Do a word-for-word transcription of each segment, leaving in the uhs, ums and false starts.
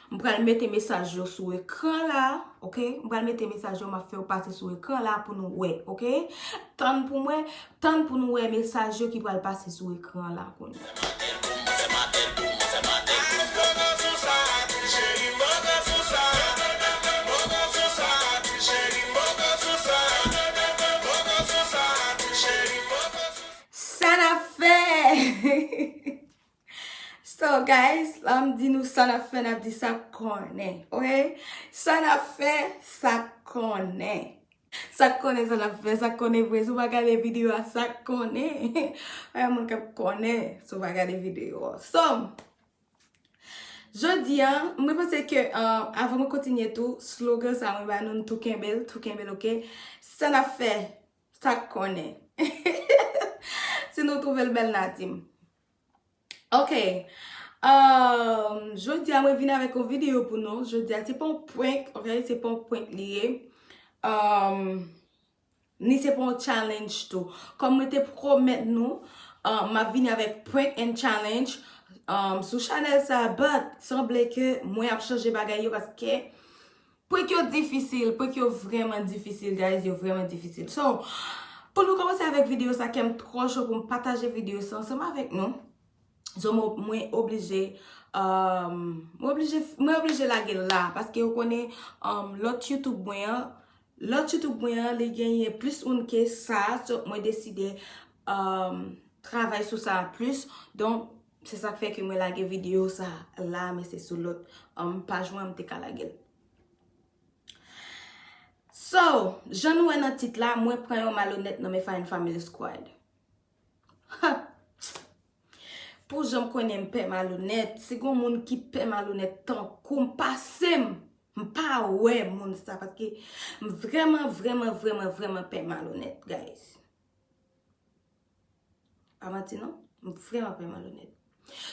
M pral mete mesaj yo sou ekran la, ok? M pral mete mesaj yo, m ap fè yo pase sou ekran la pou nou wè, ok? Tann pou mwen, tann pou nou wè mesaj yo ki pral pase sou ekran la kounye a. Sa n ap fè? So, guys, lè m di nou sa n ap fè, n ap di sa konnen, ok? Sa n ap fè, sa konnen. Sa konnen, sa n ap fè, sa konnen vre. Si w pa gade videyo a, sa konnen. Ay, moun k ap konnen, si w pa gade videyo a. So, jodi a, mwen panse ke, uh, avan mwen kontinye tou, slogan sa mwen ba nou, nou tou kenbe l, tou kenbe l, ok? Sa n ap fè, sa konnen. Si nou twouve l bèl, n a di m. Ok. Um, jodi a, mwen vin avèk yon videyo pou nou. Jodi a, se pa yon prank, ok? Se pa yon prank li ye. Um, ni se pa yon challenge tou. Kòm mwen te pwomèt nou, um, m ap vini avèk prank and challenge, um, sou chanèl sa, but sanble ke mwen ap chanje bagay yo paske prank yo difisil, prank yo vrèman difisil, guys, yo vrèman difisil. So, pou nou kòmanse avèk videyo sa, kè m twò cho pou m pataje videyo sa ansanm avèk nou. So, mwen, mwen oblije, um, mwen oblije, mwen oblije lage l la, paske ou konnen, um, lòt YouTube mwen an, lòt YouTube mwen an, li genyen plis moun ke sa, so mwen deside, um, travay sou sa plis. Donk, se sa k fè ke mwen lage videyo sa la, men se sou lòt, um, paj mwen, m te ka lage l. So, jan nou wè nan tit la, mwen pran yon malonèt nan men Fine Family Squad. Ha! Pou jan m konnen m pè malonèt, si gon moun ki pè malonèt tankou m, pase m, m pa wè moun sa, paske m vrèman, vrèman, vrèman, vrèman pè malonèt, guys. Pa manti non, m vrèman pè malonèt.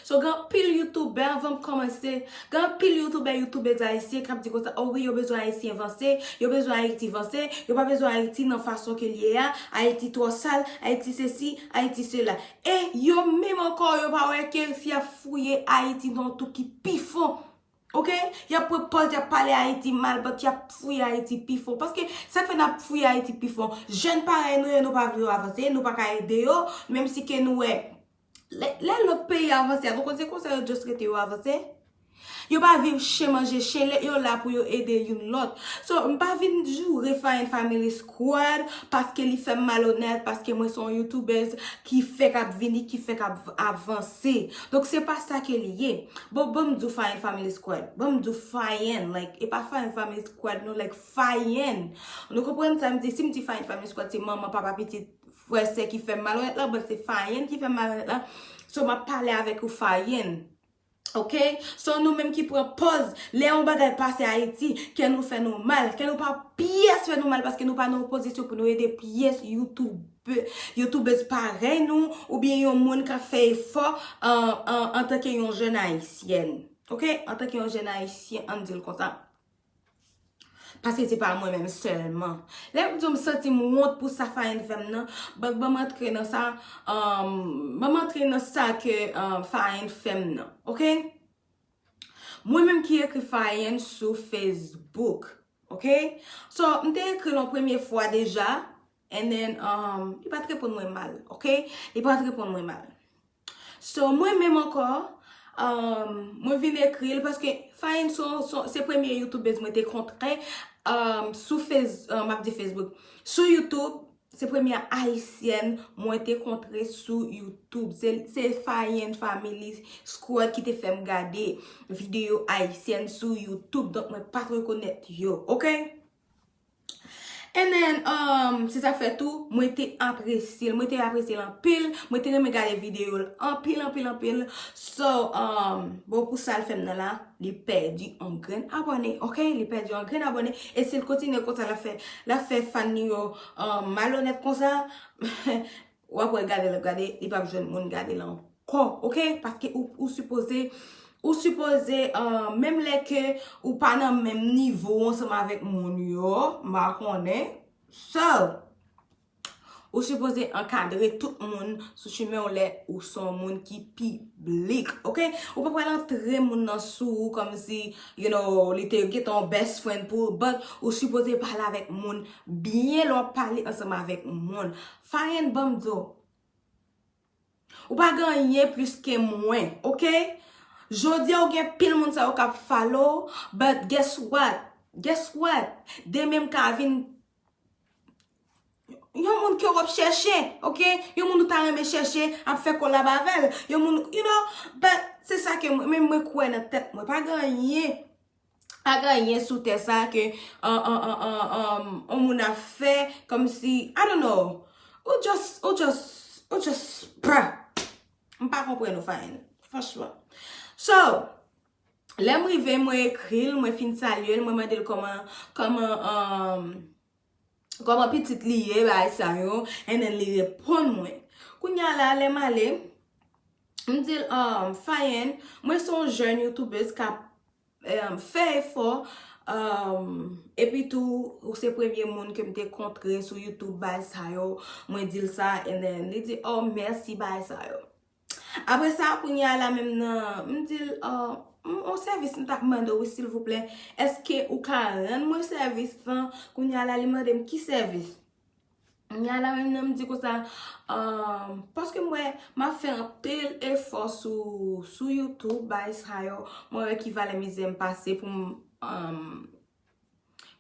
So, gen anpil youtubè, anvan m kòmanse, gen anpil youtubè, youtubèz ayisyen k ap di konsa, o wi, yo bezwen Ayisyen vanse, yo bezwen Ayiti vanse, yo pa bezwen Ayiti nan fason ke l ye a, Ayiti twò sal, Ayiti sesi, Ayiti sela. E yo menm ankò, yo pa wè ke si y ap fouye Ayiti nan yon twou ki pi fon. Ok? Y ap pran pòz, y ap pale Ayiti mal, but y ap fouye Ayiti pi fon. Paske sa k fè n ap fouye Ayiti pi fon. Jèn parèy nou yo, nou pa vle yo avanse, nou pa ka ede yo, menm si ke nou wè. Lè, lè lòt peyi avanse a, nou konn se konsa yo just rete yo avanse. Yo pa viv chen manje chen, lè yo la pou yo ede youn lòt. So, m pa vin joure Fine Family Squad paske li fè m malonèt, paske mwen se yon youtubèz ki fèk ap vini, ki fèk ap avanse. Donk, se pa sa ke li ye. Bon, ban m di w Fine Family Squad. Ban m di w Fayen, like, e pa Fine Family Squad, non, like, Fayen. Nou konprann sa m di? Si m di Fine Family Squad, se manman, papa, pitit, frè, sè ki fè m malonèt la, but se Fayen ki fè m malonèt la. So, m ap pale avèk ou Fayen. Ok? So, nou menm ki pran pòz, lè yon bagay pase Ayiti, kè nou fè nou mal, kè nou pa pyès fè nou mal, paske nou pa nan yon pozisyon pou nou ede pyès YouTube, youtubèz parèy nou, oubyen yon moun k ap fè efò, an, an, antanke yon jèn ayisyèn. Ok? Antanke yon jèn ayisyen, ann di l konsa. Paske se pa mwen menm sèlman. Lè m di w m santi m wont pou sa Fayen fè m nan, ban, ban m antre nan sa, um, ban m antre nan sa ke, um, Fayen fè m nan. Ok? Mwen menm ki ekri Fayen sou Facebook. Ok? So, m te ekri l yon premye fwa deja, and then, um, li pa t reponn mwen mal. Ok? Li pa t reponn mwen mal. So, mwen menm ankò, um, mwen vin ekri l paske Fayen se, se, se premye youtubèz mwen te kontre, um, sou Face, um, m ap di Facebook. Sou YouTube, se premye ayisyèn mwen te kontre sou YouTube. Se, se Fayen Family Squad ki te fè m gade videyo ayisyèn sou YouTube. Donk, mwen pa t rekonèt yo, ok? And then, um, se sa k fè tou, mwen te apresye l, mwen te apresye l anpil, mwen te renmen gade videyo l anpil, anpil, anpil. So, um, bon, pou sa l fè m nan la, li pèdi yon grenn abòne, ok? Li pèdi yon grenn abòne, e si l kontinye konsa, l ap fè, l ap fè fan li yo, um, malonèt konsa, w ap wè gade l ap gade, li p ap jwenn moun gade l ankò, ok? Paske ou, ou sipoze, ou sipoze, uh, menm lè ke ou pa nan menm nivo ansanm avèk moun yo, m pa konnen. So, Ou sipoze ankadre tout moun sou chimen w lè ou se yon moun ki piblik, oke? Ou pa pral antre moun nan sou ou kòmsi, you know, li te gentan yon best friend pou ou, but ou sipoze pale avèk moun byen lè w ap pale ansanm avèk moun. Fayen, ban m di w, ou pa gen anyen plis ke mwen, oke? Jodi a, ou gen pil moun sa yo k ap follow, but guess what? Guess what? Demen m ka vin yon moun ke w ap chèche, oke? Yon moun ou ta renmen chèche, ap fè kolab avè l. Yon moun, you know, but se sa ke mwen, men mwen kwè nan tèt mwen. Pa gen anyen, pa gen anyen sou tè sa ke, an, an, an, an, an, yon moun ap fè, kòmsi, I don't know. Ou just, ou just, ou just, bruh. M pa konprann ou, Fayen. Franchman. So, lè m rive, mwen ekri l, mwen fin salye l, mwen mande l kòman, kòman, um, kòman pitit li ye, bagay sa yo, and then li reponn mwen. Kounye a la, lè m ale, m di l, um, Fayen, mwen se yon jèn youtubeuse k ap, um, fè efò, um, epi tou, ou se premye moun ke m te kontre sou YouTube, bagay sa yo, mwen di l sa, and then li di, oh, mèsi, bagay sa yo. Apre sa, kounye a la menm nan, m di l, oh, m, yon sèvis m t ap mande w, wi, silvouplè. Èske ou ka rann mwen sèvis lan? Kounye a la, li mande m ki sèvis. Kounye a la menm nan, m di konsa, um, paske m wè m ap fè anpil efò sou, sou YouTube, bagay sa yo. Mwen wè ki valè mizè m pase pou m, um,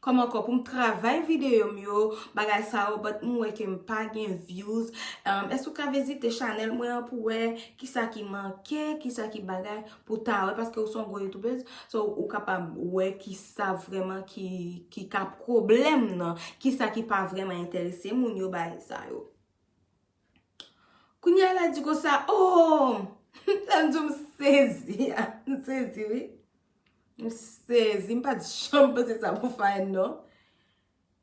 kòm ankò pou m travay videyo m yo, bagay sa yo, but m wè ke m pa gen views. Um, èske w ka vizite chanèl mwen an pou wè kisa ki manke, kisa ki bagay pou w ta wè, paske ou se yon gwo youtubeuse, so ou kapab wè kisa vrèman ki, ki ka pwoblèm nan, kisa ki pa vrèman enterese moun yo, bagay sa yo. Kounye a la di konsa, oh! Sa m di w, m sezi, m sezi, wi. M sezi, m pa t janm panse sa pou Fayen, non.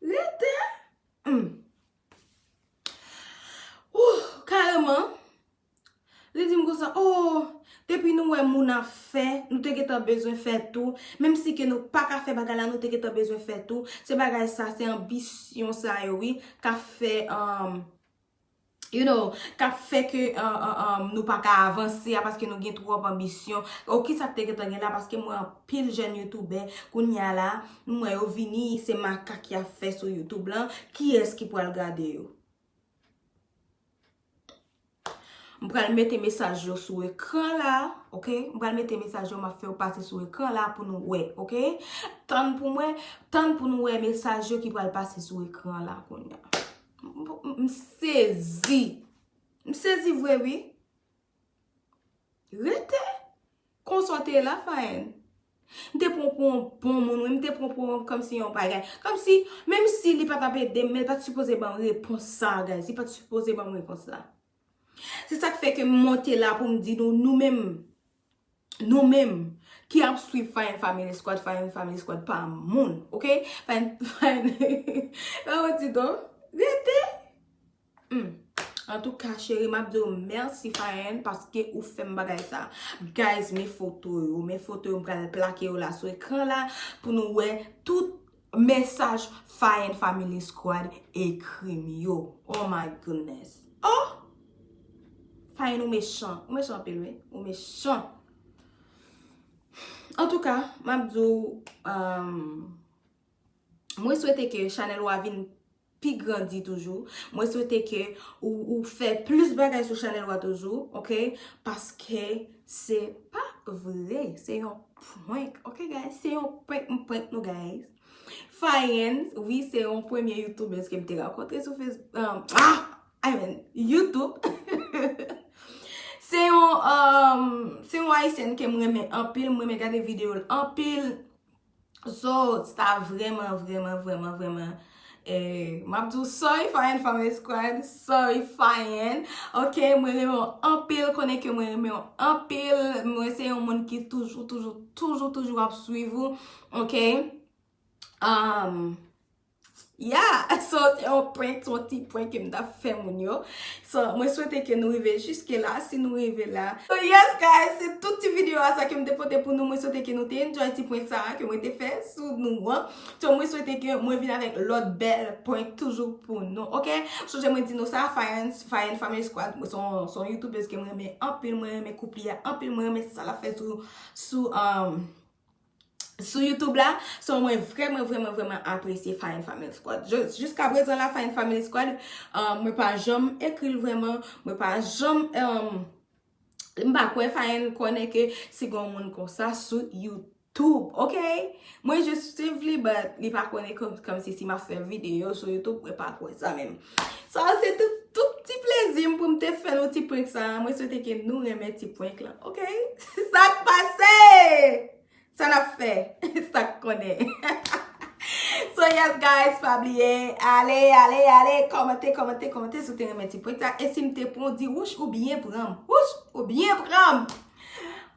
Rete. Hmm. Ouh, kareman. Li di m konsa, oh, depi nou wè moun ap fè, nou te gentan bezwen fè tou. Menm si ke nou pa ka fè bagay la, nou te gentan bezwen fè tou. Se bagay sa, se anbisyon sa yo, wi, k ap fè, um, you know, k ap fè ke, uh, uh, um, nou pa ka avanse a paske nou gen twòp anbisyon. O, kisa k te gentan gen la? Paske m wè anpil jèn youtubè kounye a la, m wè yo vini, se makak y ap fè sou YouTube lan. Kiyès ki pral gade yo? M pral mete mesaj yo sou ekran la, oke? M pral mete mesaj yo, m ap fè yo pase sou ekran la pou nou wè, oke? Tann pou mwen, tann pou nou wè mesaj yo ki pral pase sou ekran la kounye a. M, m, m sezi. M sezi vre, wi. Rete. Konsa w te ye la, Fayen. M te pran w pou yon bon moun, wi. M te pran w pou yon, kòmsi yon bagay. Kòmsi, menm si li pa t ap ede m, men li pa t sipoze ban m repons sa, guys. Li pa t sipoze ban m repons sa. Se sa k fè ke m monte la pou m di nou, nou menm, nou menm ki ap swiv Fayen Family Squad, Fayen Family Squad pa moun, oke? Fayen, Fayen, pa yon ti don, rete. Hmm. Antouka, cheri, m ap di w mèsi, Fayen, paske ou fè m bagay sa. Guys, men foto yo, men foto yo, m pral plake yo la sou ekran la pou nou wè tout mesaj Fayen Family Squad ekri m yo. Oh my goodness. Oh! Fayen, ou mechan. Ou mechan anpil, wi. Ou mechan. Antouka, m ap di w, um, mwen swete ke chanèl ou a vin pi grandi toujou. Mwen swete ke ou, ou fè plis bagay sou chanèl ou a toujou, oke? Paske se pa vre, se yon prank, oke, guys? Se yon prank, m prank nou, guys. Fayen, wi, se yon premye youtubèz ke m te rankontre sou Facebook. Um, ah! I mean, YouTube. Se yon, um, se yon ayisyèn ke m renmen anpil, m renmen gade videyo l anpil. So, sa vrèman, vrèman, vrèman, vrèman, eh, m ap di w, sorry, Fayen Family Squad, sorry, Fayen. Oke, mwen renmen w anpil, konnen ke mwen renmen w anpil. Mwen se yon moun ki toujou, toujou, toujou, toujou ap swiv ou, oke? Um, Yeah, so se yon prank, se yon ti prank ke m t ap fè moun yo. So, mwen swete ke nou rive jiske la, si nou rive la. So, yes, guys, se tout ti videyo a sa ke m te pote pou nou. Mwen swete ke nou te enjoy ti prank sa a ke mwen te fè sou nou an. So, mwen swete ke mwen vin avèk lòt bèl prank toujou pou nou, ok? Sonje mwen di nou sa, Fire and, Fire and Family Squad, se yon, se yon YouTubeuse ke mwen renmen anpil, mwen renmen koup li a anpil, mwen renmen sa l ap fè sou, sou, um, sou YouTube la. So, mwen vrèman, vrèman, vrèman apresye Fire and Family Squad. Jis, jiska prezan la, Fire and Family Squad, um, mwen pa janm ekri l vrèman, mwen pa janm, um, m pa kwè Fire and konnen ke si gen yon moun konsa sou YouTube, ok? Mwen jis swiv li, but li pa konnen kòm, kòmsi si m ap fè videyo sou YouTube, mwen pa kwè sa menm. Sa se tout, tout ti plezi m pou m te fè nou ti prank sa. Mwen swete ke nou renmen ti prank lan, ok? Sa k pase? Sa n ap fè? Sa k konnen? So yes, guys, pa bliye, ale, ale, ale, kòmante, kòmante, kòmante si w te renmen ti prank sa. E si m te pran w, di wouch ou byen pran m. Wouch ou byen pran m.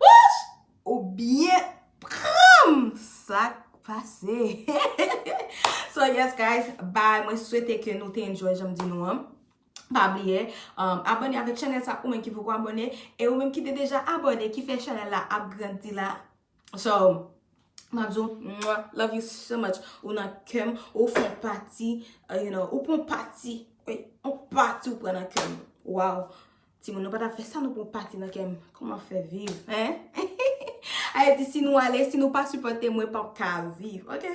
Wouch ou byen pran m. Sa k pase? So yes, guys, bye. Mwen swete ke nou te enjoy jan m di nou an. Pa bliye, um, abòne avèk chanèl sa, ou menm ki poko abòne, e ou menm ki te deja abòne, ki fè chanèl la ap grandi la. So, m ap di w, mwah, love you so much. Ou nan kè m, ou fè yon pati, uh, you know, ou pran pati, wi, yon pati ou pran nan kè m. Wow. Timoun, nou pa t ap fè sa, nou pran pati nan kè m. Kòman fè viv, hein? Ayiti, si nou ale, si nou pa sipòte mwen, pa ka viv, ok?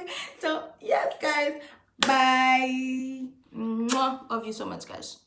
So, yes, guys. Bye. Mwah. Love you so much, guys.